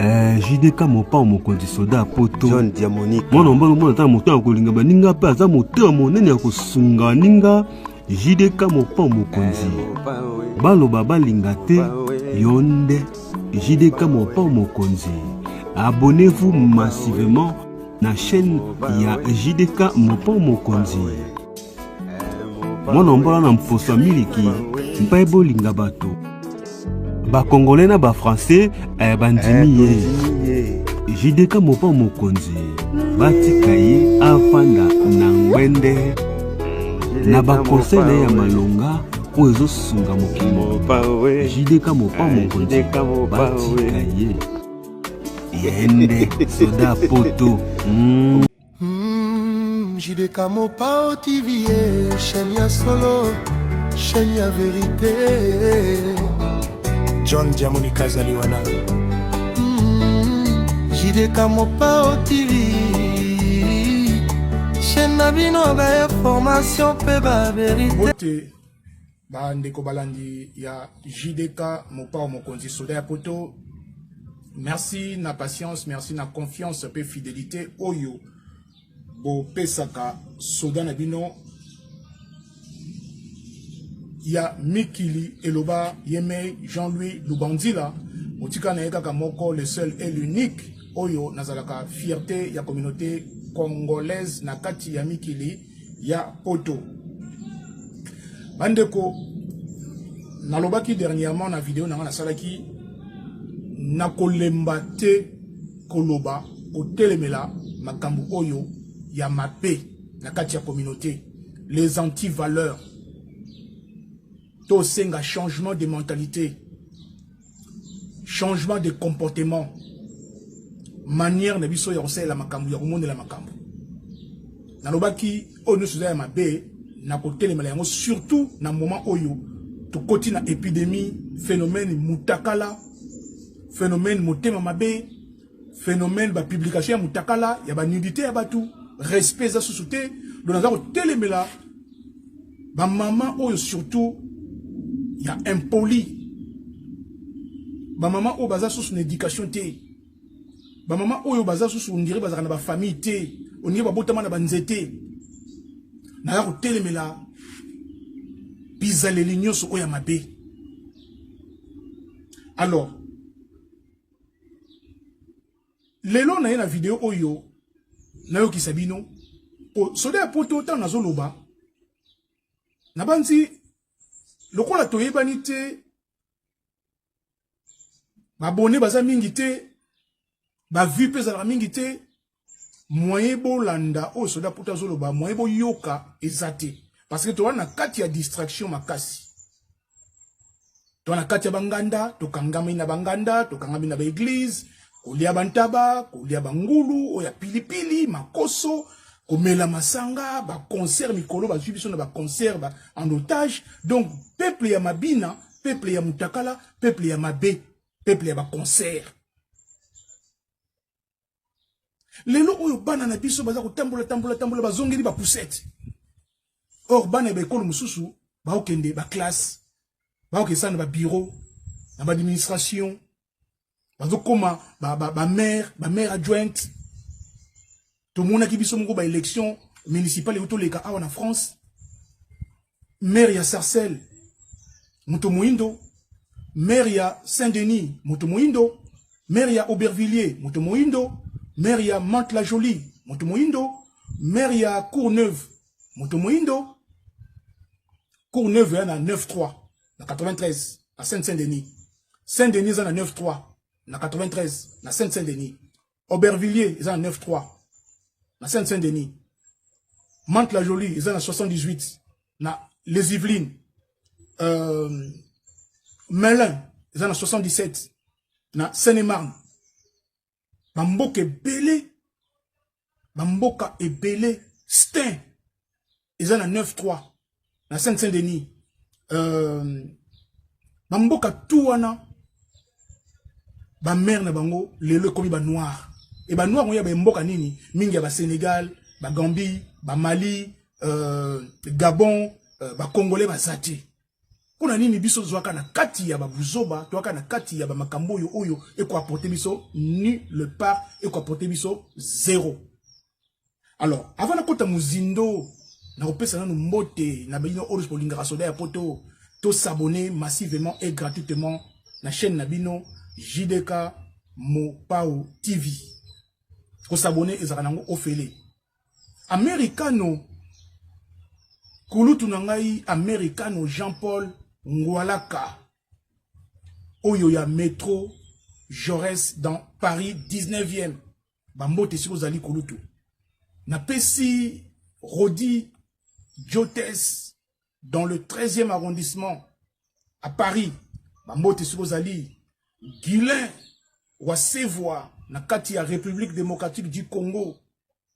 Eh, JDK mopao mokonzi soda ya poto John Diamonique mwana mobali omona ata moto ya kolinga baninga mpe aza motema monene ya kosunga baninga. JDK mopao mokonzi, baloba balinga te, yo nde JDK mopao mokonzi. Abonnez-vous massivement na chaîne ya JDK mopao mokonzi. Mwana mbola na mposo ya miliki mpe bolinga bato bakongole na bafrançais eh, bandimi ye JDK mopao mokonzi batika ye afanda na ngwende na bakonseil na ye ya malonga oyo ezosunga mokili mobimba. JDK mopao mokonzi batika ye ye nde soda poto. JDK Mopao TV, chaîne ya solo, chaîne ya vérité. John Diamonika azali wana. JDK Mopao TV, chaîne na bino ba information pe ba vérité. Mbote bandeko balandi ya JDK Mopao Mokonzi soda ya poto. Merci na patience, merci na confiance pe fidélité oyo bopesaka soda na bino ya mikili. Eloba yeme Jean-Louis Lubandila, motika na ye kaka moko, le seul et l'unique oyo nazalaka fierté ya communauté congolaise na kati ya mikili ya poto. Bandeko, nalobaki dernièrement na video nanga nasalaki, nakolemba te koloba kotelemela makambo oyo ya mabe na kati ya communauté, les anti-valeurs. Tosenga changement de mentalité, changement de comportement, manière na biso ya kosalela makambo, ya komonela makambo. Nalobaki oyo nyonso eza ya mabe na kotelemela yango, surtout na moment oyo tokoti na épidémie, phénomène mutakala, phénomène motema mabe, phénomène ba publication ya mutakala, ya ba nudité ya bato, respect eza susu te. Donc naza kotelemela bamama oyo surtout ya impoli, bamama oyo baza susu na éducation te, bamama oyo baza susu ondire bazalaka na bafamille te, ondire babotama na banzete. Naza kotelemela bizaleli nyonso oyo ya mabe. Alors lelo naye na video oyo nayokisa bino po soda ya poto. Ntango nazoloba nabanzi lokola toyebani te, babone baza mingi te, bavues mpe ezalaka mingi te, moyen bolanda oyo soda poto azoloba, moyen boyoka eza te, parce que toza na kati ya distraction makasi. Toza na kati ya banganda, tokangami na banganda, tokangami na baeglise, kolia bantaba, kolia bangulu oyo ya pilipili, makoso, komela masanga, baconcert. Mikolo bazwi biso na baconcert ba en otage. Donc peuple ya mabina, peuple ya mutakala, peuple ya mabe, peuple ya baconcert. Lelo oyo bana na biso baza kotambola tambola tambola, bazongeli bapoussette. Or bana ya baekolo mosusu baokende baclasse, baokesala na babureau, na baadministration, bazokoma bamaire, bamaire adjointe. Tomonaki biso moko baélection municipale euti toleka awa na France, maire ya Sarcelles moto moyindo, maire ya Saint-Denis moto moyindo, maire ya Aubervilliers moto moyindo, maire ya Mantes-la-Jolie moto moyindo, maire ya Courneuve moto moyindo. Courneuve ya na 9-3 na 93 na Saint-Saint-Denis. Saint-Denis eza na 9-3 na 93 na Saint-Saint-Denis. Aubervilliers eza na 9-3 na Saint-Saint-Denis. Mantes-la-Jolie eza na 78 na Les Yvelines. Melun eza na 77 na Seine-et-Marne. Bamboka ebele, bamboka ebele. Stein eza na 9-3 na Saint-Saint-Denis. Bamboka tu wana, bamaire na bango lelo ekomi banoir. E banoir oyo ya bamboka nini? Mingi ya basénégal, bagambie, bamali, Gabon, bacongolais baza te. Mpo na nini biso tozwaka na kati ya babuzoba, toyaka na kati ya bamakambo oyo oyo ekoaporte biso nulle part, ekoaporte biso zero. Alors, avant nakota mozindo, nakopesa nanu mbote na bino oyo bolingaka soda ya poto, to s'abonner massivement et gratuitement na chaîne na bino JDK Mopao TV. Kosabonner ezalaka nango ofele. Americano kulutu na ngai Americano Jean-Paul Ngwalaka oyo ya metro Jaurès dans Paris 19e. Bambote esika ozali kulutu. Napesi Rodi Jotes dans le 13e arrondissement à Paris. Bambote esika ozali. Guilain Wasevwa na kati ya République démocratique du Congo,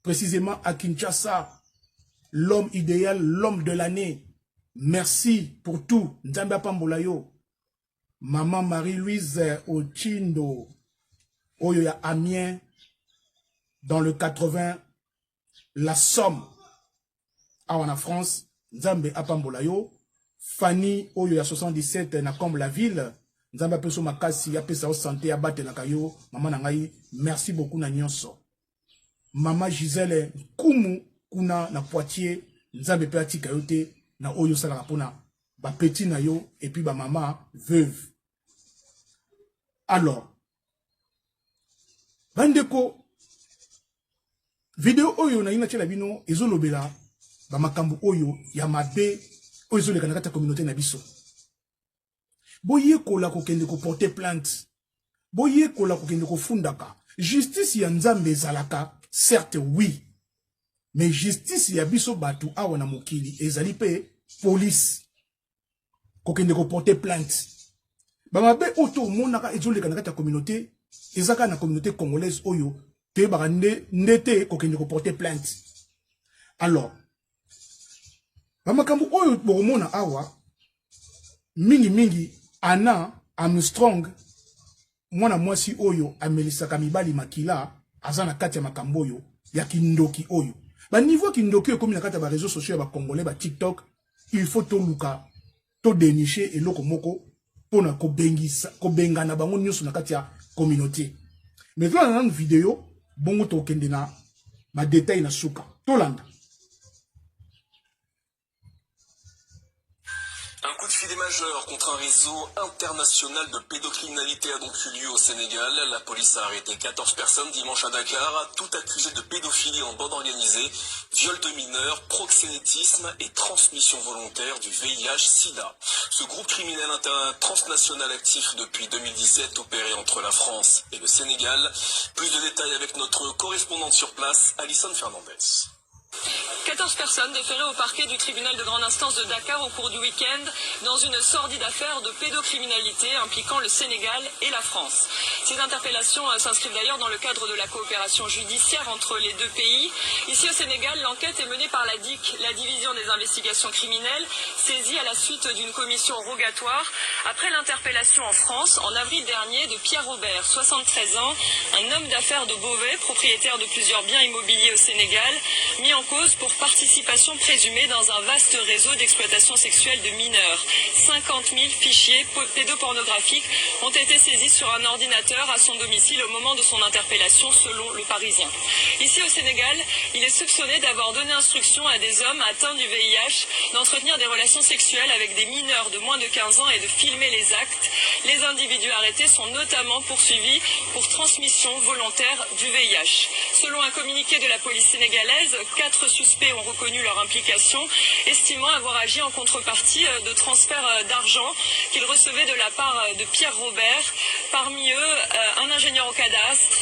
précisément à Kinshasa. L'homme idéal, l'homme de l'année. Merci pour tout. Nzambe apambola yo. Maman Marie-Louise Ochindo, oyo ya Amiens, dans le 80, la Somme, awa na France, Nzambe apambola yo. Fanny oyo ya 77 na Combe la Ville, Nzambe apesa yo makasi, apesa yo santé, abatelaka yo, mama na ngai, merci beaucoup na nyonso. Mama Gisèle Nkumu kuna na Poitiers, Nzambe pe atika yo te na oyo osalaka pona ba petit na yo et puis ba mama veuve. Alors, bandeko, video oyo nalingi natiela bino ezolobela ba makambo oyo ya mabe oyo ezoleka na kati ya communauté na biso. Boyekola kokende ko porter plainte, boyekola kokende kofundaka. Justice ya Nzambe ezalaka certes oui, mais justice ya biso batu awa na mokili ezali pe police. Kokende ko porter plainte, ba mabe oyo tomonaka ezoleka na kati ya communauté eza kaka na communauté congolaise oyo toyebaka nde nde te kokende ko porter plainte. Alors ba makambo oyo bokomona awa mingi mingi, Anna Armstrong, mwana mwasi oyo amelisaka mibali makila, aza na kati ya makambo oyo ya kindoki oyo. Ba niveau ya kindoki oyo ekomi na kati ya ba réseaux sociaux ya ba Congolais, ba TikTok, il faut toluka to dénicher eloko moko mpona kobengisa kobengana bango nyonso na kati ya communauté. Mais tolanda nanu video, bongo tokende na ba détail na suka. Tolanda. Un coup de filet majeur contre un réseau international de pédocriminalité a donc eu lieu au Sénégal. La police a arrêté 14 personnes dimanche à Dakar, toutes accusées de pédophilie en bande organisée, viol de mineurs, proxénétisme et transmission volontaire du VIH-Sida. Ce groupe criminel transnational actif depuis 2017 opéré entre la France et le Sénégal. Plus de détails avec notre correspondante sur place, Alison Fernandez. 14 personnes déférées au parquet du tribunal de grande instance de Dakar au cours du week-end dans une sordide affaire de pédocriminalité impliquant le Sénégal et la France. Ces interpellations s'inscrivent d'ailleurs dans le cadre de la coopération judiciaire entre les deux pays. Ici au Sénégal, l'enquête est menée par la DIC, la division des investigations criminelles, saisie à la suite d'une commission rogatoire après l'interpellation en France en avril dernier de Pierre Robert, 73 ans, un homme d'affaires de Beauvais, propriétaire de plusieurs biens immobiliers au Sénégal, mis en cause pour participation présumée dans un vaste réseau d'exploitation sexuelle de mineurs. 50 000 fichiers pédopornographiques ont été saisis sur un ordinateur à son domicile au moment de son interpellation, selon Le Parisien. Ici au Sénégal, il est soupçonné d'avoir donné instruction à des hommes atteints du VIH d'entretenir des relations sexuelles avec des mineurs de moins de 15 ans et de filmer les actes. Les individus arrêtés sont notamment poursuivis pour transmission volontaire du VIH. Selon un communiqué de la police sénégalaise, 4 suspects ont reconnu leur implication, estimant avoir agi en contrepartie de transferts d'argent qu'ils recevaient de la part de Pierre Robert. Parmi eux, un ingénieur au cadastre,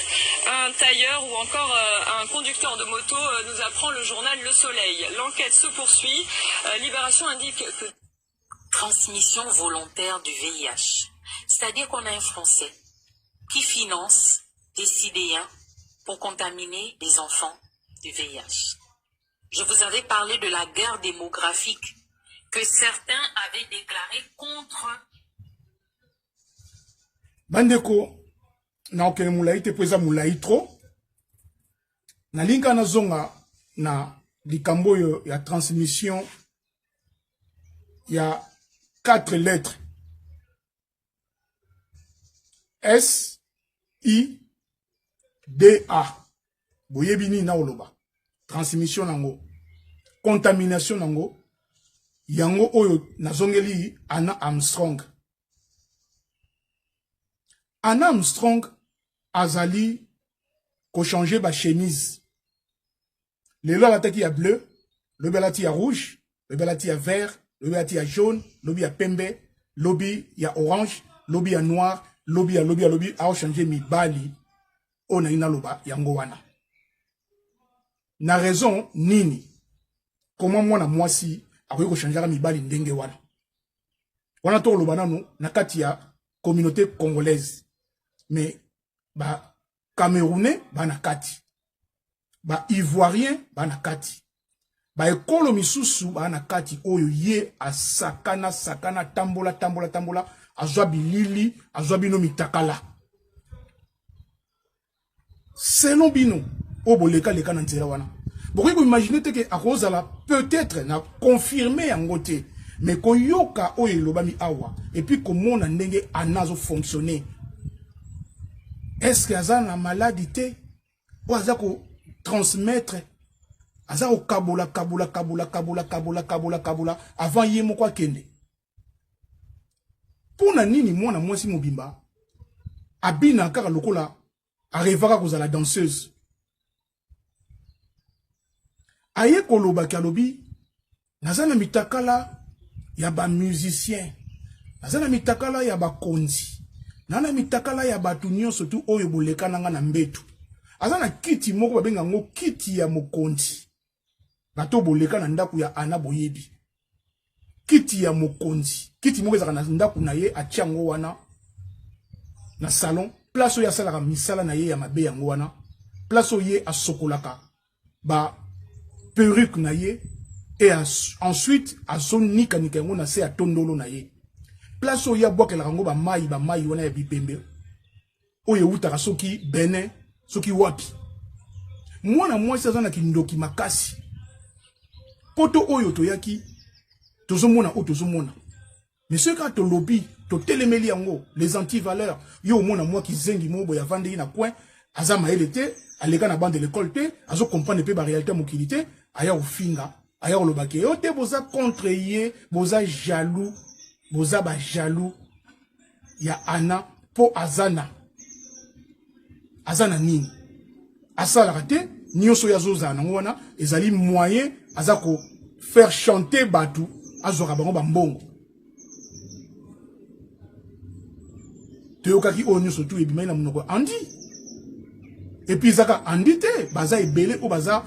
un tailleur ou encore un conducteur de moto, nous apprend le journal Le Soleil. L'enquête se poursuit. Libération indique que... Transmission volontaire du VIH. C'est-à-dire qu'on a un Français qui finance des sidéens pour contaminer les enfants du VIH. Je vous avais parlé de la guerre démographique que certains avaient déclarée contre... Bandeko, naokende molai te mpo eza molai trop. Nalingi kaka nazonga na likambo oyo ya transmission ya 4 lettres S I D A. Boyebi nini na oloba? Transmission nango, contamination nango, yango oyo nazongeli Anna Armstrong. Anna Armstrong azali ko changer ba chemise. Lelo alataki ya bleu, lobi alati ya rouge, lobi alati ya vert, lobi alati ya jaune, lobi ya pembe, lobi ya orange, lobi ya noir, lobi ya lobi ya lobi, ao changer mibali oyo nalingi naloba yango wana. Na raison nini? Comment mwana mwasi akoki kochangeaka mibali ndenge wana? Wana tokoloba nanu na kati ya communauté congolaise, mais ba Camerounais ba na kati, ba Ivoiriens ba na kati, ba ekolo misusu ba na kati oyo ye asakana sakana tambola tambola tambola azwa bilili azwa bino mitakala selon bino oyo boleka leka na nzela wana bokoki koimagine te ke akozala peut-être na confirme yango te mais koyoka oyo elobami awa et puis komona ndenge Anna azo fonctionner, est-ce que aza na maladi te oyo aza ko transmettre, aza kokabola kabola kabola kabola kabola kabola kabola avant ye moko akende? Mpo na nini mwana mwasi mobimba abina kaka lokola arevaka kozala danseuse? Aye kolobaki, alobi naza na mitakala ya ba musicien, naza na mitakala ya bakonzi, naza na mitakala ya bato nyonso tu oyo boleka na nga na mbetu. Aza na kiti moko babenga yango kiti ya mokonzi. Bato boleka na ndako ya Anna boyebi kiti ya mokonzi, kiti moko ezalaka na ndako na ye, atia yango wana na salon, place oyo asalaka misala na ye ya mabe yango wana, place oyo ye asokolaka ba perruque na ye et ensuite azonikanika yango na se ya tondolo na ye, place oyo ye abwakelaka yango ba mayi, ba mayi wana ya bibembe oyo ewutaka soki Benin soki wapi. Mwana mwasi aza na kindoki makasi. Poto oyo toyaki tozomona oyo tozomona, mais soki kaka tolobi totelemeli yango les antivaleurs, yo omona mwa kizengi moko boye avandeli na coin, aza mayele te, aleka na bande de l'école te, azo comprendre pe ba réalité ya mokili te, aya kofinga, aya koloba ke yo te boza contre ye, boza jaloux, boza ba jaloux ya Anna po aza na nini asalaka te, nyonso oyo azozala nango wana ezali moyen aza ko faire chanter bato, azwaka bango bambongo. Toyokaki oyo nyonso tu ebimaki na monoko ya Andy, et puis ezaka Andy te, baza ebele oyo baza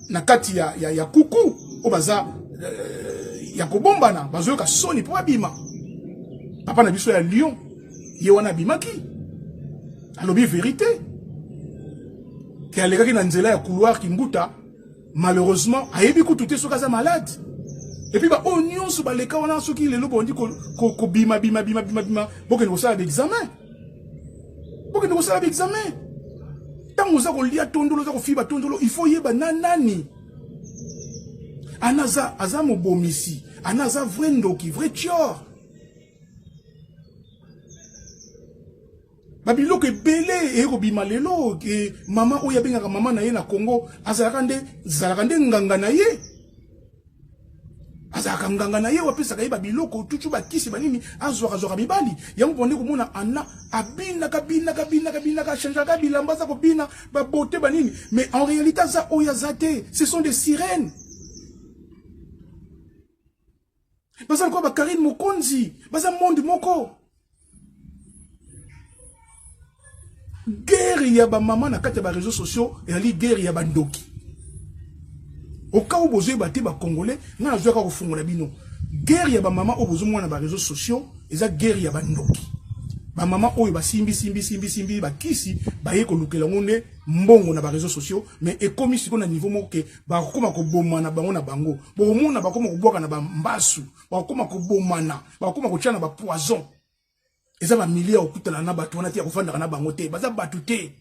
na kati ya kuku oyo baza ya kobombana, bazoyoka soni mpo babima. Papa na biso ya Lyon ye wana abimaki, alobi vérité ke alekaki na nzela ya couloir Kimbuta, malheureusement ayebi kutu te soki aza malade. Et puis ba oyo nyonso baleka wana soki lelo bondi kobima bima bima bima bima, bokende kosala ba examen, bokende kosala ba examen. Ntango oza kolia tondolo, oza kofiba tondolo, il faut yeba na nani. Ana aza mobomisi, Ana aza vrai ndoki, vrai tueur. Ba biloko ebele eye kobima lelo ke mama oyo abengaka mama na ye na Congo azalaka nde, azalaka nde nganga na ye. Azalaka nganga na ye, oyo apesaka ye ba biloko tutu, ba kisi, ba nini, azwaka zwaka mibali. Yango bonde komona Anna abinaka, binaka, binaka, binaka, changeaka bilamba, aza kobina, ba beauté, ba nini. Mais en réalité aza oyo aza te, ce sont des sirènes. Baza lokola ba Karine Mokonzi, baza monde moko. Guerre ya ba mama na kati ya ba réseaux sociaux ezali guerre ya bandoki. Au cas où bozoyeba te ba Congolais, nga nazwaka kofungola bino. Guerre ya ba mama oyo bozomona na ba réseaux sociaux eza guerre ya bandoki. Ba mama oyo basimbi simbi simbi simbi bakisi baye kolukela ngo nde mbongo na ba réseaux sociaux, mais ekomi sikoyo na niveau moko ke bakokoma kobomana bango na bango. Bokomona bakoma kobwaka na ba mbasu, bakokoma kobomana, bakokoma kotia na ba poison. Eza ba milliers ya kokutana na bato wana te, ya kovandaka na bango te. Baza bato te.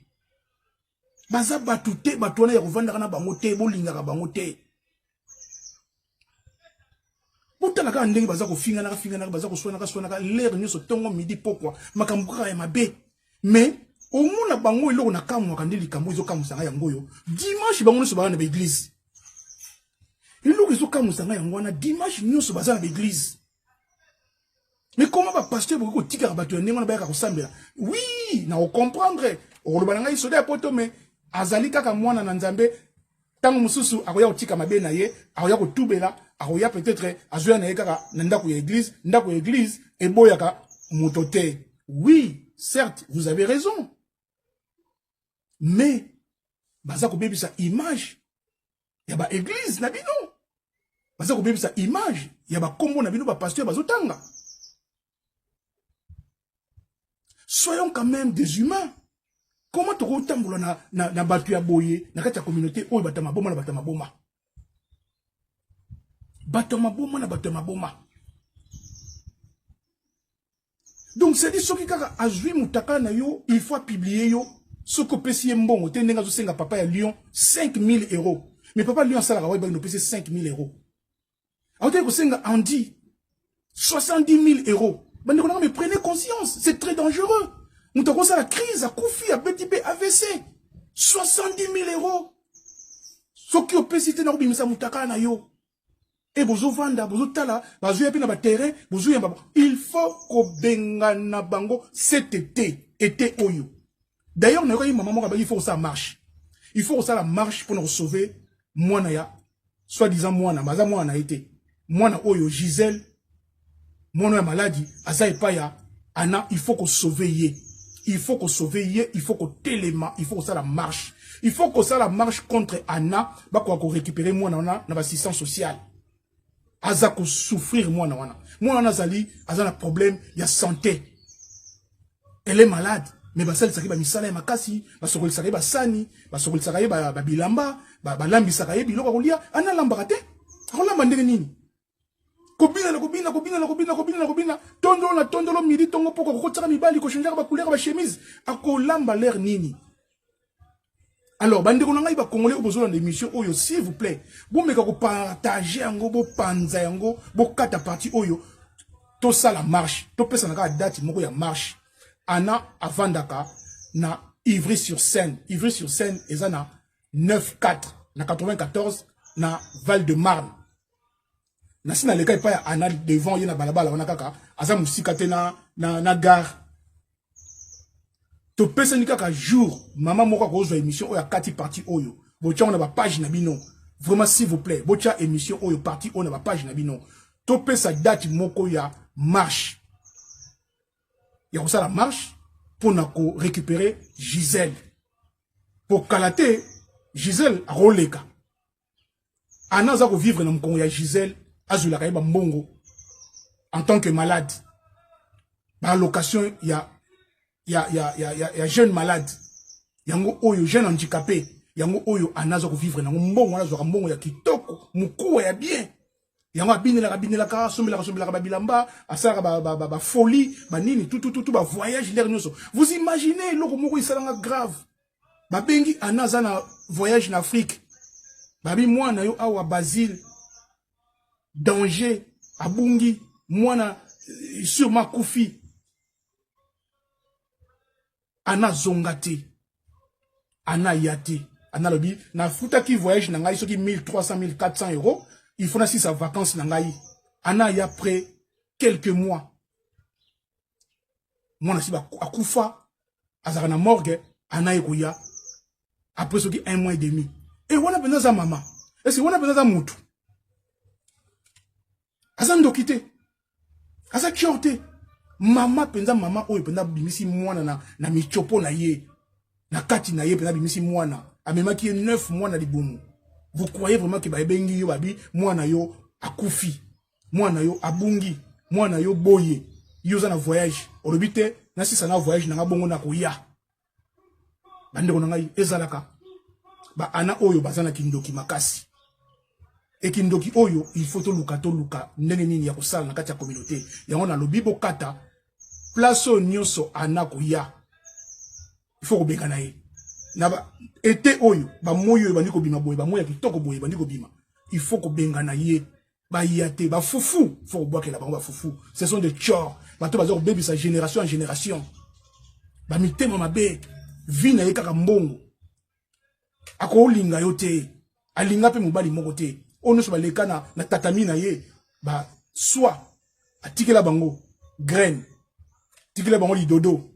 Baza bato te, bato wana ya kovandaka na bango te, bolingaka bango te. Botala kaka ndenge baza kofinganaka finganaka, baza koswanaka swanaka lere nyonso, ntongo midi pokwa, makambo kaka ya mabe. Mais omona bango eloko na kamwaka nde likambo ezokamwisa ngai yango oyo, dimanche bango nyonso baza na baeglise. Eloko ezokamwisa ngai yango wana, dimanche nyonso baza na baeglise. Mais comment ba pasteur bokoki kotikaka bato ya ndenge wana bayaka kosambela? Oui, na ocomprendre, okoloba na ngai soda ya poto, mais azali kaka mwana na Nzambe. Ntango mosusu akoya kotika mabe na ye, akoya kotubela, akoya peut-être azoya na ye kaka na ndako ya église. Ndako ya église eboyaka moto te. Oui, certes, vous avez raison, mais baza kobebisa image ya ba église na bino, baza kobebisa image ya bakombo na bino bapasteur bazotanga. Soyons quand même des humains. Comment tokotambola na bato ya boye na kati ya communauté oyo bato ya maboma na bato ya maboma, bato ya maboma na bato ya maboma? Donc c'est dit, soki kaka azwi mutaka na yo, il faut publier yo. Soki opesi ye mbongo te, ndenge azosenga papa ya Lyon 5000 euros. Mais papa Lyon asalaka wapi bakende opesi 5000 euros? Aotaki kosenga Andy 70 000 euros. Bandeko nanga, mais prenez conscience, c'est très dangereux. Moto akosala crise, akufi, abeti mpe AVC. 70 000 euros, soki opesi te, nakobimisa mutaka na yo. E bozovanda, bozotala, bazoya mpe na baterrain, bozoyamba. Il faut kobengana bango cet été, été oyo. D'ailleurs, nayokaki mama moko abaki il faut kosala marche, il faut kosala marche mpona kosauver mwana ya soi-disant mwana, baza mwana na ye te, mwana oyo Gisele, mwana ya maladi aza epai ya Ana. Il faut kosauver ye, il faut kosauver ye, il faut kotelema, il faut kosala marche, il faut kosala marche contre Ana, bakoka korécupérer mwana wana na baassistance sociale. Aza kosouffrir mwana wana, mwana wana azali, aza na problème ya santé, elle est malade, mais basalisaka ye bamisala ya makasi, basokolisaka ye basani, basokolisaka ye babilamba, balambisaka ye biloko ya kolia. Ana alambaka te, akolamba ndenge nini? Kobina na kobina, kobina na kobina, kobina na kobina, tondolo na tondolo, midi, tongo, poko, kokotisaka mibali, kochangeaka bacouleur bachemise, akolamba lere nini? Alors bandeko na ngai bacongolais oyo bozolanda émission oyo, s'il vous plaît, bomeka kopartage yango, bopanza yango, bokata partie oyo, tosala marche, topesana kaka date moko ya marche. Ana avandaka na Ivry sur Seine. Ivry sur Seine eza na 94 na 94 na Val de Marne. Nasi naleka epai ya Ana, devant ye na balabala wana kaka, aza mosika te na gare. Topesani kaka jour, mama moko akozwa émission oyo, akati partie oyo, botyango na bapage na bino. Vraiment, s'il vous plaît, botya émission oyo, partie oyo na bapage na bino. Topesa date moko ya marche, ya kosala marche mpona korécupérer Gisèle, po kala te Gisèle akoleka. Ana aza kovivre na mokongo ya Gisèle, azwelaka ye bambongo en tant que malade, baallocation ya jeune malade yango oyo, jeune handicapé yango oyo. Ana aza kovivre nango, mbongo wana azwaka mbongo ya kitoko, mokuwa ya bien. Yango abinelaka, abinelaka, asombelaka, asombelaka babilamba, asalaka bafolie, banini, tutututu, bavoyage lere nyonso. Vous imaginez, eloko moko esalanga grave, babengi Ana, aza na voyage na Afrique, babi mwana yo awa Basile danger, abungi mwana, sûrement akufi. Ana azonga te, Ana aya te. Ana alobi nafutaki voyage na ngai soki 1300, 1400 euros, il faut nasisa vacance na ngai. Ana aya après quelques mois, mwana si akufa, azalaka na morgue. Ana ye koya après soki un mois et demi. E wana mpenza aza mama, ese wana mpenza aza mutu, aza ndoki te, aza kior te. Mama mpenza, mama oyo mpenza abimisi mwana na michopo na ye, na kati na ye mpenza abimisi mwana, amemaki ye 9 mois na libumu. Vous croyez vraiment ke bayebengi yo, babi mwana yo akufi, mwana yo abungi, mwana yo boye, yo oza na voyage, olobi te nasisa na voyage nanga bongo na koya? Bandeko na ngai, ezalaka baana oyo baza na kindoki makasi. Ekindoki oyo, il faut toluka, toluka ndenge nini ya kosala na kati ya communauté. Yango nalobi bokata place oyo nyonso ana koya, il faut kobenga na ye na ba été oyo, bamoi oyo ebandi kobima boye, bamoi ya kitoko boye ebandi kobima, il faut kobenga na ye. Baya te, ba fufu, faut kobwakela bango ba fufu. Ce sont des tchors. Bato baza kobebisa génération en génération. Ba mitema mabe, vie na ye kaka mbongo. Akolinga yo te. Alinga pe mobali moko te. Oyo nyonso baleka na, na tatami na ye, ba soit atikela bango graine, atikela bango lidodo,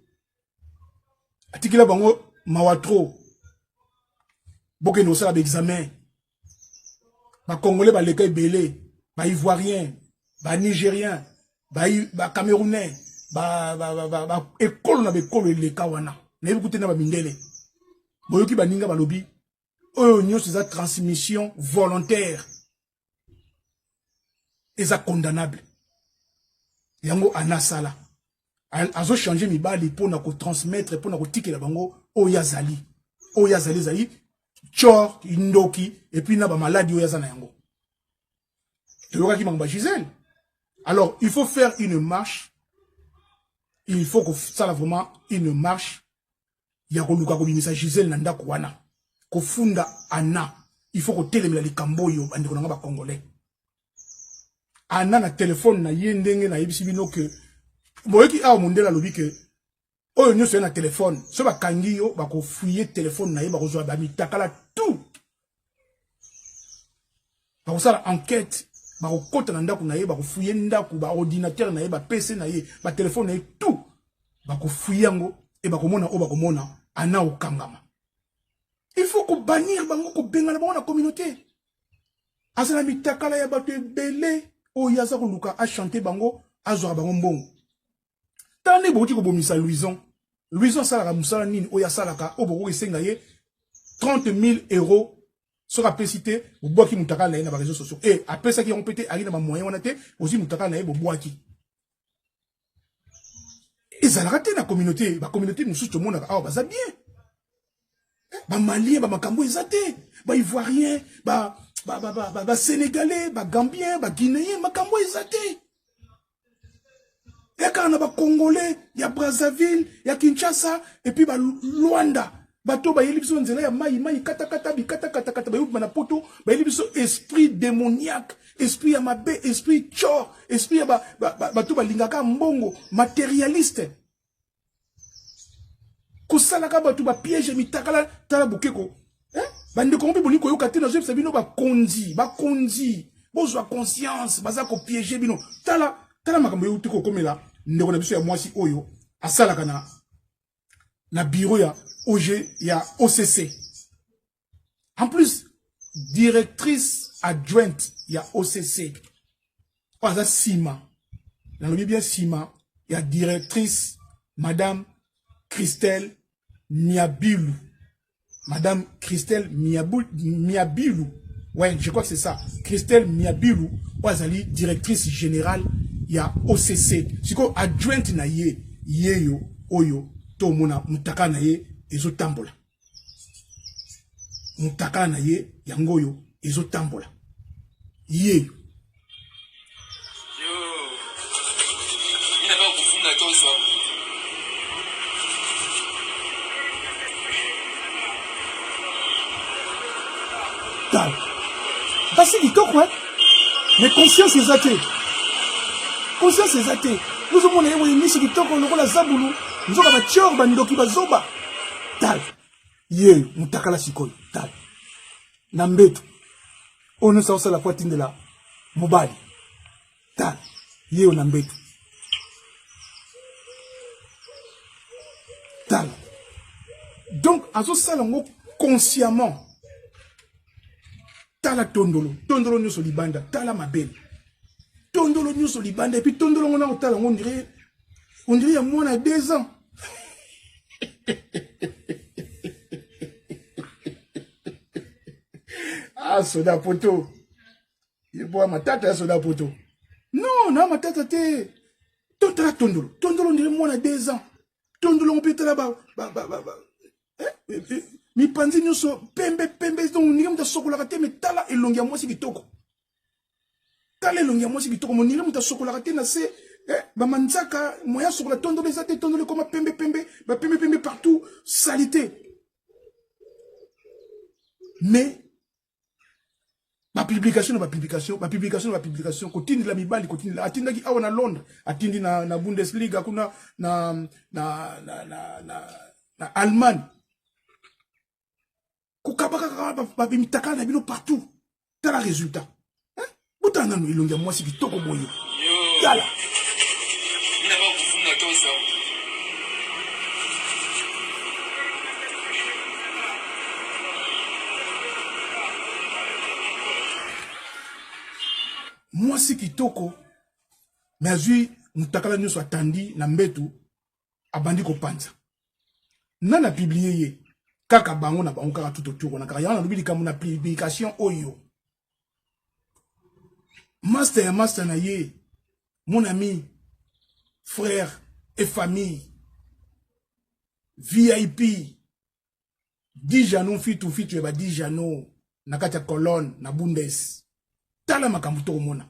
atikela bango mawa trop. Bokende kosala ba examen. Ba Congolais baleka ebele, ba Ivoiriens, ba Nigériens, ba, ba Camerounais, ba, ba, ba, ba, ba ekolo na bekolo eleka wana. Nayebi kute na ba mindele. Boyoki baninga balobi oyo nyonso eza transmission volontaire. Eza condamnable. Yango anasala. Azo changer mibali mpo na kotransmettre mpo na kotikela bango oyo azali. Oyo azali ezali tchor, ndoki et puis na ba maladi oyo aza na yango. Toyokaki bango ba Gisèle. Alors, il faut faire une marche. Il faut que ça vraiment une marche. Ya koluka kobimisa Gisèle na ndako wana. Kofunda Anna. Il faut kotelemela likambo oyo bandeko na nga ba Congolais. Anna na téléphone na ye ndenge na yebisi bino que boyoki awa mondele alobi que oyo nyonso ye na téléphone so bakangi yo bakofouiller téléphone na ye bakozwa ba mitakala tout. Bakosala enquête, bakokota na ndako na ye, bakofouiller ndako, ba ordinateur na ye, ba PC na ye, ba téléphone na ye tout. Bakofouiller yango et bakomona oyo bakomona Anna okangama. Il faut ko bannir bango, ko bengana bango na communauté. Azala mitakala ya bato ebele oyo aza koluka a chanter bango, azwaka bango mbongo. Tala nde bokoki kobomisa Louison. Louison asalaka mosala nini oyo asalaka oyo bokoki esenga ye 30 000 euros soki apesi te bobwaki mutakala na ye na ba réseaux sociaux. Eh, apesaki yango pe te, ali na ba moyens wana te, ozwi mutakala na ye bobwaki. Ezalaka te na communauté, ba communauté mosusu tomonaka awa baza bien. Ba Maliens, ba makambo eza te, ba Ivoiriens, ba Sénégalais, ba Gambiens, ba Guinéens, makambo eza te. Yakaka na ba Congolais ya Brazzaville, ya Kinshasa et puis ba Luanda. Bato bayeli biso nzela ya mai mai kata kata bikata kata kata bayubi na poto bayeli biso esprit démoniaque, esprit ya mabe, esprit tchor, esprit ya bato balingaka mbongo, matérialiste. Kosalaka bato ba piège mitakala tala bokeko. Hein? Bandeko mpe bolingi koyoka te, nazoyebisa bino bakonzi, bakonzi bozwa conscience, baza ko piéger bino. Tala, tala makambo euti kokomela ndeko na biso ya mwasi oyo asalaka na bureau ya OG ya OCC. En plus, directrice adjointe ya OCC. Oyo aza sima. Nalobi bien sima ya directrice Madame Christelle Miabilu. Madame Christelle Miabilu. Ouais, je crois que c'est ça. Christelle Miabilu, oyo azali directrice générale ya OCC. Siko adjointe na ye, yeyo oyo tomona mutaka na ye ezotambola. Mutaka na ye yango oyo ezotambola. Yeyo. Yo. Ina ba kufunda toso. Tala. Basi kitoko, hein? Mais conscience eza te. Conscience eza te. Nous omona ye boye miso kitoko lokola zabulu, nzoka ba tchor ba ndoki ba zoba. Tala. Ye mutakala sikoyo. Tala. Na mbeto. Oyo nyonso akosala po atindela mobali. Tala. Ye oyo na mbeto. Tala. Donc azosala yango consciemment. Tala tondolo, tondolo nyonso libanda, tala mabele. Tondolo nyonso libanda et puis tondolo ngo na kotala ngo on dirait ya mwana ya 2 ans. Ah, soda poto. Yeboa matata ya soda poto. Non, na matata te. Totala tondolo. Tondolo on dirait mwana 2 ans. Tondolo ngo pe tala ba ba ba ba. Mipanzi nyonso pembe pembe, donc ndenge moto asokolaka te, mais tala elongi ya mwasi kitoko. Tala elongi ya mwasi kitoko, monire moto asokolaka te na se, ba manzaka, moya asokola tondolo eza te, tondolo ekoma pembe pembe, ba pembe pembe partout, salité. Mais Ba publication na ba publication, ba publication na ba publication, kotindela mibali, kotindela. Atindaki awa na Londres, atindi na, na Bundesliga kuna na na na na, na, na Allemagne. Kokabaka kaka ba mitakala na bino partout. Tala résultat. Hein? Botala nanu elongi ya mwasi kitoko boye. Tala. Mwasi kitoko me azwi mutakala nyonso atandi na mbetu abandi kopanza. Nani a publier ye? Kaka bango na bango kaka tout autour wana kaka yango nalobi likambo na publication oyo. Master ya master na ye, mon ami, frère et famille, VIP, Dijano mfitu mfitu ya ba Dijano na kati ya colonne na Bundes. Tala makambo tokomona.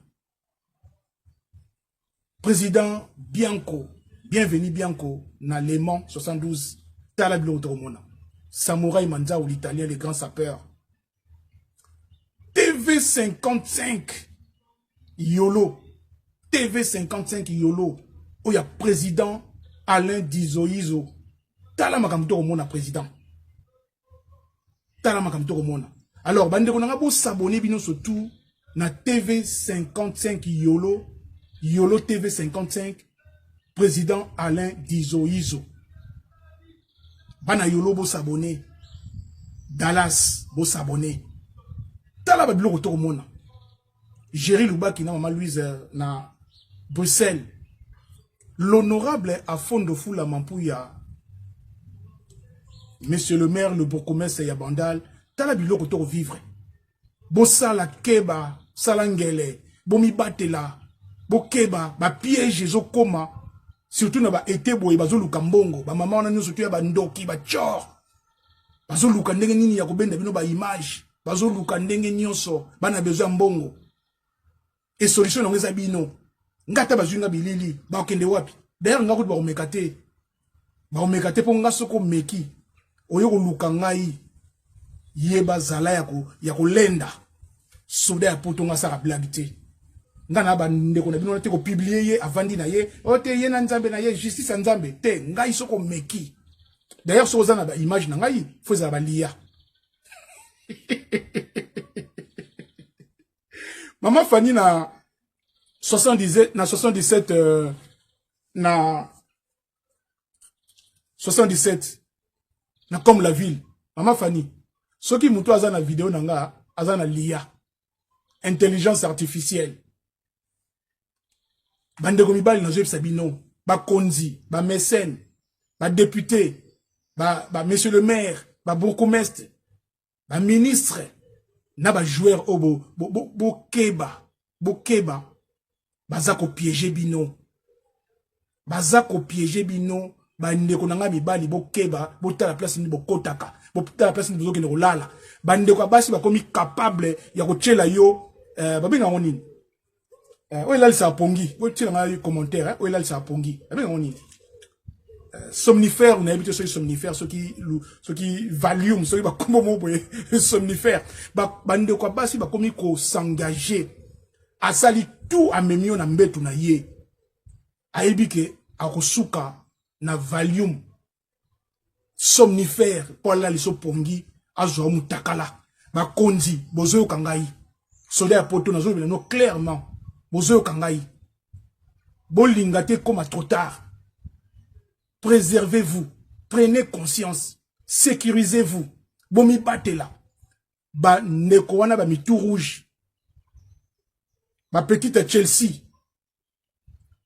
Président Bianco, bienvenue Bianco na Le Mans 72. Tala biloko tokomona. Samouraï Manzao l'italien le grand sapeur. TV55 Yolo. TV55 Yolo. Oya président Alain Dizoizo. Tala makambo tokomona président. Tala makambo tokomona. Alors bandeko na nga bo s'abonner bino surtout na TV55 Yolo, Yolo TV55 président Alain Dizoizo. Bana Yolo bo s'abonner. Dallas bo s'abonner. Tala ba biloko tokomona. Jerry Lubaki na maman Louise euh, na Bruxelles. L'honorable Afondo Fula Mampuya, monsieur le maire, le bourgmestre ya Bandal, tala biloko to vivre. Bosala keba, sala ngele, bomibatela, bokeba, ba piège ezokoma surtout na ba été boye bazoluka mbongo, ba mama wana nyonso to ya ba ndoki, ba tchor. Bazoluka ndenge nini ya kobenda bino ba image, bazoluka ndenge nyonso, bana besoin ya mbongo. E solution nango eza bino. Nga ata bazwi nga bilili, bakokende wapi? D'ailleurs nga kutu bakomeka te. Bakomeka te mpo nga soki omeki oye koluka ngai yeba zala ya, ko, ya kolenda soda ya poto nga asaka blague te nga na bandeko na bino wana te kopublie ye avandi na ye o te ye na nzambe na ye justice ya nzambe te ngai soki omeki d'ailleurs soki oza na baimage na ngai fo ezala baliya Maman Fanny na 77 na 77 euh, na 77 na comme la ville. Maman Fanny, soki mutu aza na video na nga aza na lia intelligence artificielle. Bandeko mibali nazoyebisa bino bakonzi, ba mécènes, ba députés, ba, ba monsieur le maire, ba bourgmestre, ba ministre na ba joueur oyo bokeba bokeba baza kopiege bino baza kopiege bino bandeko na ngai mibali bokeba botala place nini bokotaka botala place nini bozokende kolala bandeko ya basi bakomi capable ya kotyela yo eh, babenga yango nini eh, oyo elalisaka pongi botiela ngai commentaire eh, oyo elalisaka pongi abenga yango nini eh, somnifère nayebi te soki somnifère soki soki valium soki bakombo moko boye somnifère bandeko ya basi bakomi kosengage asali tout amemi yo na mbetu na ye ayebi ke akosuka na valium somnifère mpo alalisa pongi azwa mutakala bakonzi bozoyoka ngai soda ya poto nazolobela no clairement bozoyoka ngai bolinga te ekoma trop tard préservez-vous prenez conscience sécurisez-vous bomibatela bandeko wana ba mitu rouge ba petite Chelsea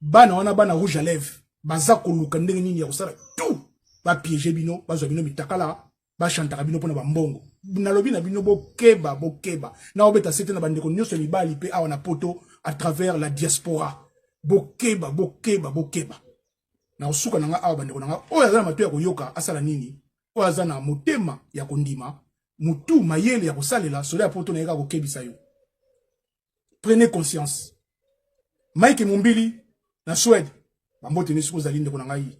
bana wana bana rouge à lèvres baza koluka ndenge nini ya kosala tout bapiege bino bazwa bino mitakala bachantaka bino mpona bambongo nalobi na bino bokeba bokeba na obeta sete na bandeko nyonso ya mibali mpe awa na poto à travers la diaspora bokeba bokeba bokeba na kosuka na nga awa bandeko na nga oyo aza na mato ya koyoka asala nini oyo aza na motema ya kondima motu mayele ya kosalela soda ya poto na ye kaka kokebisa yo prenez conscience Mike Mumbili na Suède bambote nde soki ozali ndeko na ngai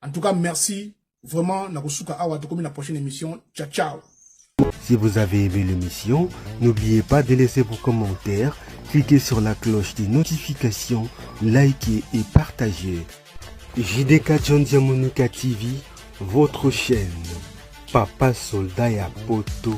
en tout cas merci vraiment na kosuka awa tokomi na prochaine émission ciao ciao. Si vous avez aimé l'émission, n'oubliez pas de laisser vos commentaires, cliquez sur la cloche des notifications, likez et partagez. JDK John Diamonica TV, votre chaîne. Papa Soldat ya Poto.